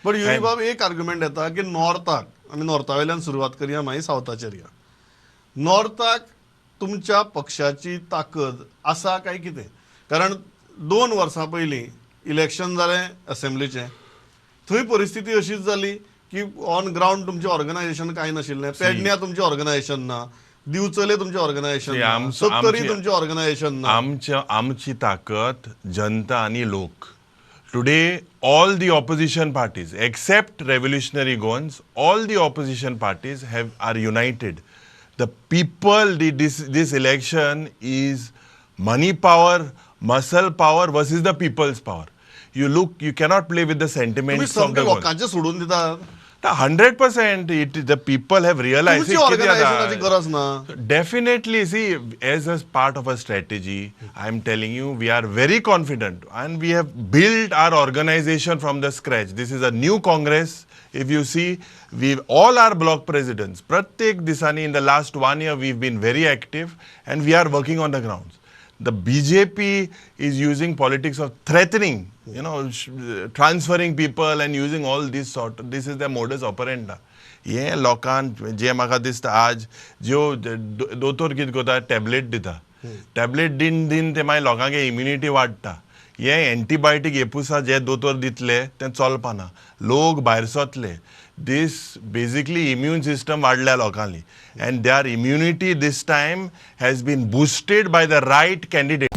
But Yuri बाब, एक argument येता की नॉर्थाक, आमी नॉर्था वयल्यान सुरवात करया, मागीर सावथाचेर या. नॉर्थाक तुमच्या पक्षाची ताकद आसा काय कितें? कारण 2 वर्सां पयलीं इलेक्शन जालें असेंब्लीचें, थंय परिस्थिती अशीच जाली की ऑन ग्रावंड तुमचें ऑर्गनायझेशन कांय नाशिल्लें. पेडण्या तुमचें ऑर्गनायझेशन ना, दिवचले तुमचें ऑर्गनायझेशन See, ना, सत्तरी तुमचें ऑर्गनायझेशन ना. आमची ताकद जनता आनी लोक. Today all the opposition parties except Revolutionary Goans, all the opposition parties have are united. The people, this election is money power, muscle power versus the people's power. You look, you cannot play with the तुमी sentiments of सामकें the लोकांचें सोडून दितात. 100%. It the people have realized. तुमची ऑर्गनायझेशनाची गरज ना. Definitely, see, as a part of a strategy, I am telling you, we are very confident and we have built our organization from the scratch. This is a new Congress. If you see, we all are block presidents. प्रत्येक दिसांनी in the last one year, we've been very active and we are working on the grounds. The BJP is using politics of threatening, transferring people and using all this sort. This is their modus operandi. हे लोकांक जे म्हाका दिसता, आज ज्यो दोतोर कितें करता, tablet दिता. टॅबलेट दिन दिन ते मागीर लोकांक इम्युनिटी वाडटा. हे एंटीबायोटीक हेपुसा जे दोतोर दितले ते चलपाना. लोक भायर सरतले. दीस बेजिकली इम्यून सिस्टम वाडल्या लोकांली and their immunity this time has been boosted by the right candidate.